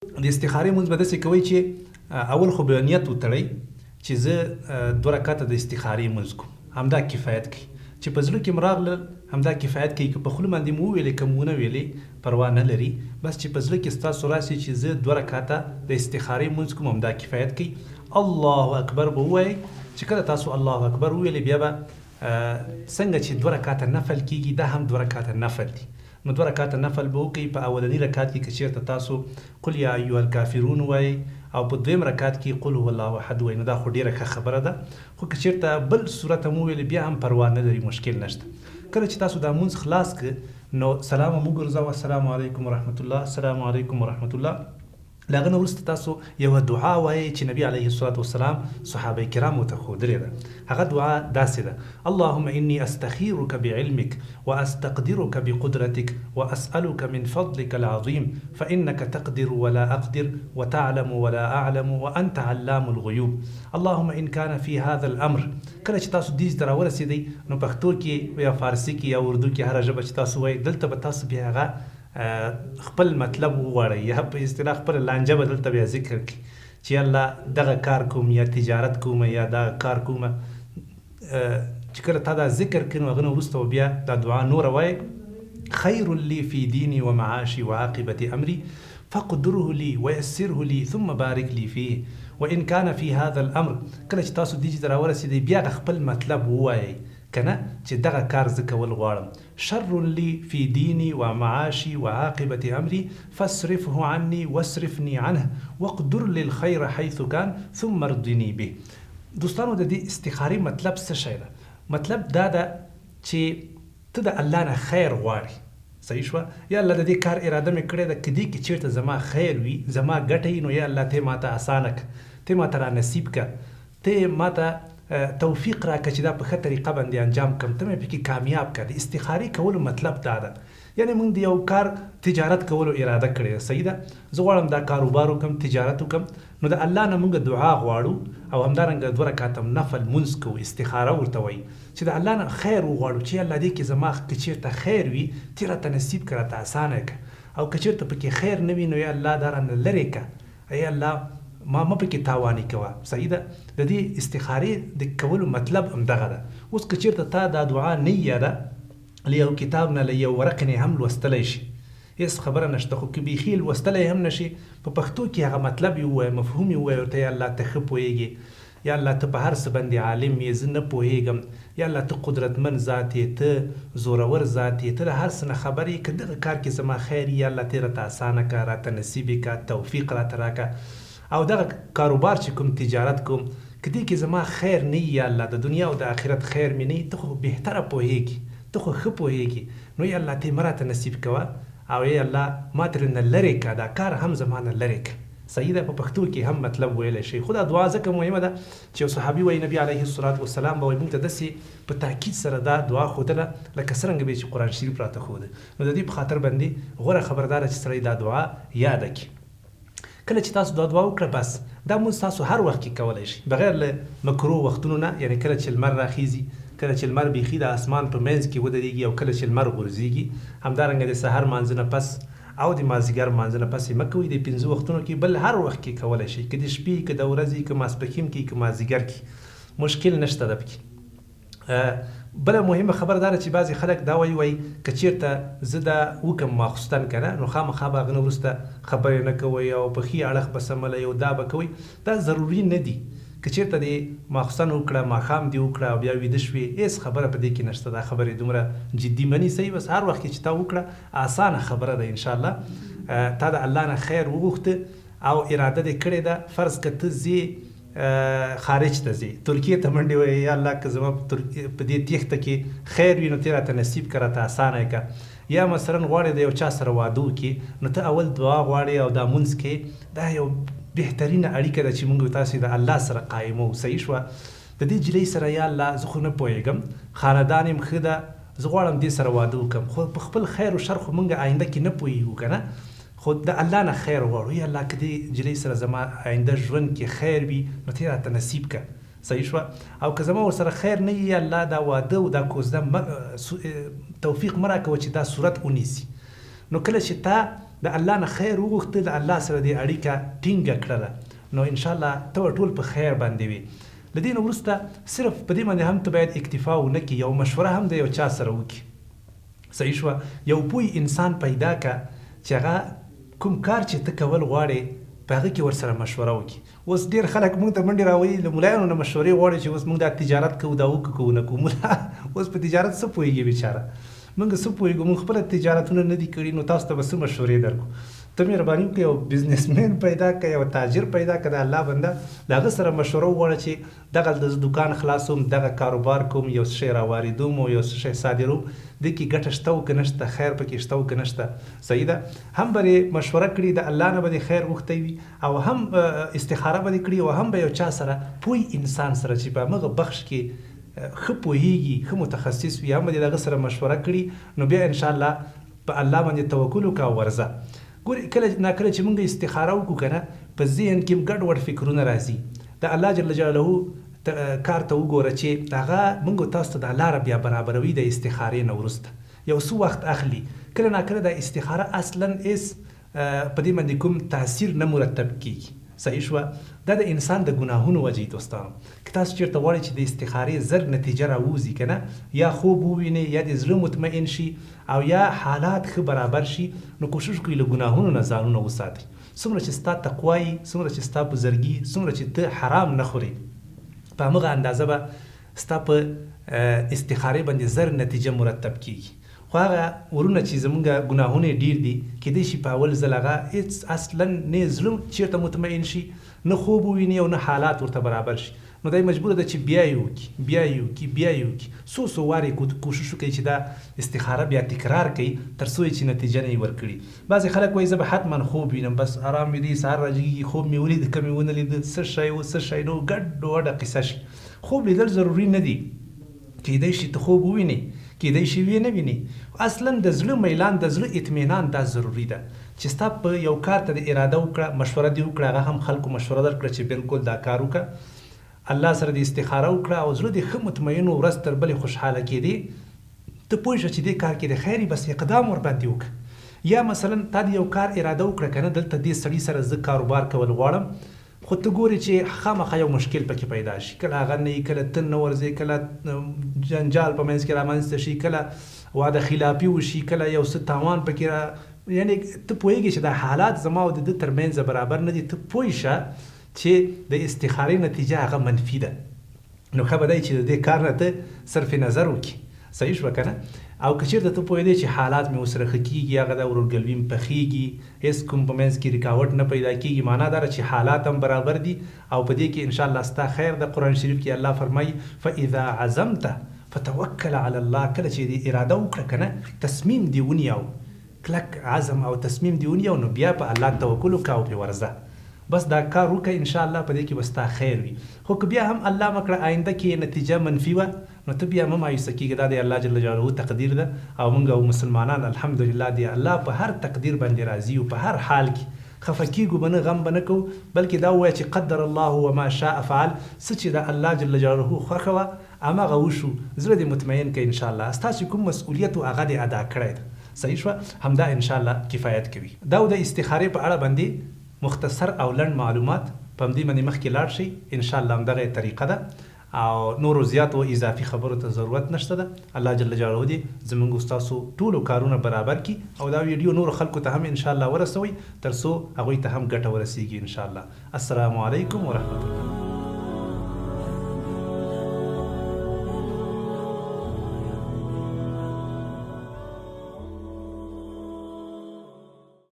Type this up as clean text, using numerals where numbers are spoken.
د استخارې مونځ به داسې کوئ چې اول خو به نیت وتړئ چې زه دوه رکعته د استخارې مونځ کوم، همدا کفایت کوي. چې په زړه کې مو راغلل همدا کفایت کوي، که په خوله باندې مو وویلې که مو ونه ویلې پروا نه لري، بس چې په زړه کې ستاسو راسي چې زه دوه رکعته د استخارې مونځ کوم همدا کفایت کوي. الله اکبر به ووایئ، چې کله تاسو الله اکبر وویلې بیا به څنګه چې دوه رکعته نفل کیږي دا هم دوه رکعته نفل دي، نو دوه رکعته نفل به وکړئ. په اولني رکعت کې که چیرته تاسو قل یا ایها الکافرون ووایئ او په دویم رکعت کې قل هو الله احد ووایئ نو دا خو ډیره ښه خبره ده، خو که چیرته بل سورت هم وویلې بیا هم پروا نه لري، مشکل نشته. کله چې تاسو دا مونځ خلاص کړ نو سلام هم وګرځوه، السلام علیکم ورحمت الله، السلام علیکم ورحمت الله. له هغه نه وروسته تاسو یوه دعا وایئ چې نبی علیه الصلاة والسلام صحابه کرامو ته ښودلې ده. هغه دعا داسې ده: اللهم انی استخیرک بعلمک واستقدرک بقدرتک واسألک من فضلک العظیم فانک تقدر ولا اقدر وتعلم ولا اعلم وانت علام الغیوب اللهم ان کان فی هذا الامر. کله چې تاسو دې ځای ته راورسېدئ نو پښتو کې یا فارسي کې یا اردو کې هره ژبه چې تاسو وایئ دلته به تاسو بیا هغه خپل مطلب وغواړئ، یا په اصطلاح خپله لانجه به دلته بیا ذکر کړي چې الله دغه کار کوم یا تجارت کوم یا دا کار کوم. چې کله تا دا ذکر کړي نو هغه نه وروسته به بیا دا دعا نوره وایې: خیر لي فی دیني ومعاشي وعاقبة امري فاقدره لي ويسره لي ثم بارک لي فيه وان كان في هذا الامر. کله چې تاسو دې ځای ته راورسېدئ بیا د خپل مطلب ووایئ که نه چې دغه کار زه کول غواړم، شر لي في ديني ومعاشي وعاقبة امري فاصرفه عني واصرفني عنه واقدر لي الخير حيث كان ثم ارضني به. دوستانو د دې استخارې مطلب څه شی ده؟ مطلب دا ده چې ته د الله نه خیر غواړې، صحیح شوه؟ یا الله د دې کار اراده مې کړې ده، که دې کې چېرته زما خیر وي، زما ګټه وي، نو یا الله ته ماته اسانه که، ته ماته را نصیب که، ته ماته توفیق راکړه چې دا په ښه طریقه باندې انجام کړم، ته مې پکې کامیاب کړه. د استخارې کولو مطلب دا ده، یعنی موږ د یو کار تجارت کولو اراده کړې ده، صحیح ده، زه غواړم دا کاروبار وکړم، تجارت وکړم، نو د الله نه موږ دعا غواړو او همدارنګه دوه رکعته نفل مونځ کوو، استخاره ورته وایي چې د الله نه خیر وغواړو چې الله دې کې زما که چېرته خیر وي ته راته نصیب کړه، راته اسانه کړه، او که چېرته پکې خیر نه وي نو یا الله دا رانه لرې کړه، ای الله ما مه پکې تاواني کوه. صحیح ده، د دې استخارې د کولو مطلب هم دغه ده. اوس که چېرته تا دا دعا نه یاده له یو کتاب نه له یو ورق نه هم لوستلی شي، هېڅ خبره نشته، خو که بیخي لوستلی هم نه شي په پښتو کې هغه مطلب یې ووایه، مفهوم یې ووایه ورته، یا الله ته ښه پوهېږې، یا الله ته په هر څه باندې عالم یې، زه نه پوهېږم، یا الله ته قدرتمن ذات یې، ته زورور ذات یې، ته له هر څه نه خبر یې، که دغه کار کې زما خیر یا الله ته راته اسانه کړه، راته نصیب یې کړه، توفیق راته راکړه، او دغه کاروبار چې کوم تجارت کوم که دې کې زما خیر نه یا الله د دنیا او د آخرت خیر مې نه، ته خو بهتره پوهېږې، ته خو ښه پوهېږې، نو یا الله ته یې مه راته نصیب کوه، او ای الله ما ترې نه لرې کړه، دا کار هم زما نه لرې کړه. صحیح ده، په پښتو کې هم مطلب ویلی شي، خو دا دعا ځکه مهمه ده چې یو صحابي وایي نبی علیه الصلاة والسلام به وایي موږ ته داسې په تاکید سره دا دعا ښودله لکه څرنګه به یې چې قرآن شریف راته ښوده، نو د دې په خاطر باندې غوره خبره دا ده چې سړی دا دعا یاده کړي. کله چې تاسو دا دعا وکړه بس دا مونځ تاسو هر وخت کې کولی شئ بغیر له مکروه وختونو نه، یعنی کله چې لمر راخیزي، کله چې لمر بیخي د اسمان په منځ کې ودرېږي او کله چې لمر غورځېږي، همدارنګه د سهار مانځه نه پس او د مازدیګر مانځه نه پس یې مه کوئ، د پنځه وختونو کې بل هر وخت کې کولی شئ، که د شپې، که د ورځې، که ماسپښین کې، که مازدیګر کې، مشکل نشته ده پکې. بله مهمه خبره دا ده چې بعضې خلک دا وایي، وایي که چېرته زه دا وکم ماخوستن که نه نو خامخا به هغه نه وروسته خبرې نه کوئ او په ښي اړخ به سملی او دا به کوئ، دا ضروري نه دي. که چېرته دې ماخوستن وکړه، ماښام دې وکړه او بیا ویده شوې، هېڅ خبره په دې کې نشته، دا خبرې دومره جدي مه نیسئ، بس هر وخت کې چې تا وکړه اسانه خبره ده انشاءالله. تا د الله نه خیر وغوښته او اراده دې کړې ده، فرض که ته ځې خارج ته ځې، ترکیې ته منډې وایې، یا الله که زما په دې تېښته کې خیر وي نو ته راته نصیب کړه، راته اسانه یې کړه. یا مثلا غواړې د یو چا سره واده وکړې نو ته اول دعا غواړې او دا مونځ کې، دا یو بهترینه اړیکه ده چې موږ تاسې د الله سره قایمو. صحیح شوه؟ د دې جلۍ سره یا الله زه خو نه پوهېږم، خاندان یې هم ښه ده، زه غواړم دې سره واده وکړم، خو په خپل خیر او شر خو موږ آینده کې نه پوهېږو که نه، خو د الله نه خیر غواړو، یا الله که دې جلۍ سره زما آینده ژوند کې خیر وي نو ته یې راته نصیب کړه. صحیح شوه؟ او که زما ورسره خیر نه وي یا الله دا واده او دا کوزده توفیق مه راکوه چې دا صورت ونیسي. نو کله چې تا د الله نه خیر وغوښته، د الله سره دې اړیکه ټینګه کړله، نو ان شاء الله ته به ټول په خیر باندې وې. له دې نه وروسته صرف په دې باندې هم ته باید اکتفا ونه کړې، یوه مشوره هم د یو چا سره وکړي. صحیح شوه، یو پوه انسان پیدا که چې هغه کوم کار چې ته کول غواړې په هغه کې ورسره مشوره وکړي. اوس ډېر خلک موږ ته منډې راوهي، له ملایانو نه مشورې غواړي چې اوس موږ دا تجارت کوو، دا وکړو که ونه کړو. ملا اوس په تجارت څه پوهېږي بیچاره، موږ څه پوهېږو، موږ خپله تجارتونه نه دي کړي، نو تاسو ته به څه مشورې درکړو. ته مهرباني وکړه یو بزنسمن پیدا کړه، یو تاجر پیدا کړه، د الله بنده، له هغه سره مشوره وغواړه چې دغلته زه دوکان خلاصوم، دغه کاروبار کوم، یو څه شی راواردوم او یو څه شی صادروم، دې کې ګټه شته او که نشته، خیر پکې شته او که نشته. صحیح ده، هم به دې مشوره کړي، د الله نه به دې خیر غوښتی وي، او هم استخاره به دې کړي، او هم به یو چا سره، پوه انسان سره چې په همغه بخش کې ښه پوهېږي، ښه متخصص وي، هم به دې د هغه سره مشوره کړي، نو بیا انشاءالله په الله باندې توکل وکړه او ورځه. ګورې کله ناکله چې موږ استخاره وکړو که نه، په ذهن کې هم ګډوډ فکرونه راځي. د الله جل جلاله کار ته وګوره چې هغه موږ او تاسو ته دا لاره بیا برابروي. د استخارې نه وروسته یو څه وخت اخلي، کله ناکله دا استخاره اصلا هېڅ په دې باندې کوم تاثیر نه مرتب کیږي. صحیح شوه، دا د انسان د ګناهونو وجه دوستانو. که تاسو چیرته غواړئ چې د استخارې زر نتیجه راووځي که نه، یا خوب ووینئ، یا د زړه مطمئن شي، او یا حالات ښه برابر شي، نو کوشش وکړئ له ګناهونو نه ځانونه وساتئ. څومره چې ستا تقوا وي، څومره چې ستا بزرګي، څومره چې ته حرام نه خورې، په همغه اندازه به ستا په استخارې باندې زر نتیجه مرتب کیږي. خو هغه ورونه چې زمونږ ګناهونه یې ډېر دي، کېدای شي په اول ځل هغه هېڅ اصلا نه زړه چېرته مطمئن شي، نه خوب وویني او نه حالات ورته برابر شي، نو دی مجبور ده چې بیا یې وکړي، بیا یې وکړي، بیا یې وکړي، څو څو وارې کوشش وکړي چې دا استخاره بیا تکرار کړي تر څو یې چې نتیجه نه یې ورکړي. بعضې خلک وایي زه به حتما خوب وینم، بس ارام ویده سهار راجګېږي، خوب مې ولید که مې ونه لید، څه شی و څه شی نه و، ګډ وډه قصه شي. خوب لیدل ضروري نه دي، کېدای شي ته خوب ووینې، کېدای شي ویې نه وینې. اصلا د زړه میلان، د زړه اطمینان دا ضروري ده چې ستا په یو کار ته د اراده وکړه، مشوره دې وکړه، هغه هم خلکو مشوره درکړه چې بالکل دا کار وکړه، الله سره دې استخاره وکړه او زړه دې ښه مطمئن و، ورځ تر بلې خوشحاله کېدې، ته پوه شه چې دې کار کې د خیر وي، بس اقدام ورباندې وکړه. یا مثلا تا د یو کار اراده وکړه که نه، دلته دې سړي سره زه کاروبار کول غواړم، خو ته ګورې چې خامخا یو مشکل پکې پیدا شي، کله هغه نه وي، کله ته نه ورځې، کله جنجال په منځ کې رامنځته شي، کله وعده خلافي وشي، کله یو څه تاوان پکې را، یعنې ته پوهېږې چې دا حالات زما او د ده ترمنځ برابر نه دي، ته پوه شه چې د استخارې نتیجه هغه منفي ده، نو ښه به دی چې د دې کار نه ته صرف نظر وکړي. صحیح شوه که نه؟ او که چېرته ته پوهېدې چې حالات مې ورسره ښه کېږي، هغه د ورورګلوي مې پخېږي، هېڅ کوم په منځ کې رکاوټ نه پیدا کېږي، معنا دا ده چې حالات هم برابر دي او په دې کې انشاءالله ستا خیر ده. قرآن شریف کې الله فرمایي فاذا عزمت فتوکل علی الله، کله چې دې اراده وکړه که نه، تصمیم دې ونیاو، کلک عزم او تصمیم دې ونیاو، نو بیا په الله توکل وکړه او پرې ورځه، بس دا کار وکړه، انشاءالله په دې کې به ستا خیر وي. خو که بیا هم الله مه کړه آینده کې نتیجه منفي وه، نو ته بیا مه مایوسه کېږه، دا د الله جل جلاله تقدیر ده او موږ او مسلمانان الحمدلله د الله په هر تقدیر باندې راضي یو، په هر حال کې خفه کېږو به نه، غم به نه کوو، بلکې دا ووایه چې قدر الله وما شاء فعل، څه چې د الله جل جلاله خوښه وه هماغه وشو، زړه دې مطمئن کړه انشاءالله، ستاسو کوم مسؤلیت و هغه دې ادا کړی ده. صحیح شوه، همدا انشاءالله کفایت کوي. دا و د استخارې په اړه باندې مختصر او لنډ معلومات، په همدې باندې مخکې لاړ شئ انشاءالله، همدغه یې طریقه ده او نورو زیاتو اضافي خبرو ته ضرورت نشته ده. الله جل جلاله دې زموږ او ستاسو ټولو کارونه برابر کړي او دا ویډیو نورو خلکو ته هم انشاءالله ورسوئ تر څو هغوی ته هم ګټه ورسیږي انشاءالله. السلام علیکم ورحمت الله.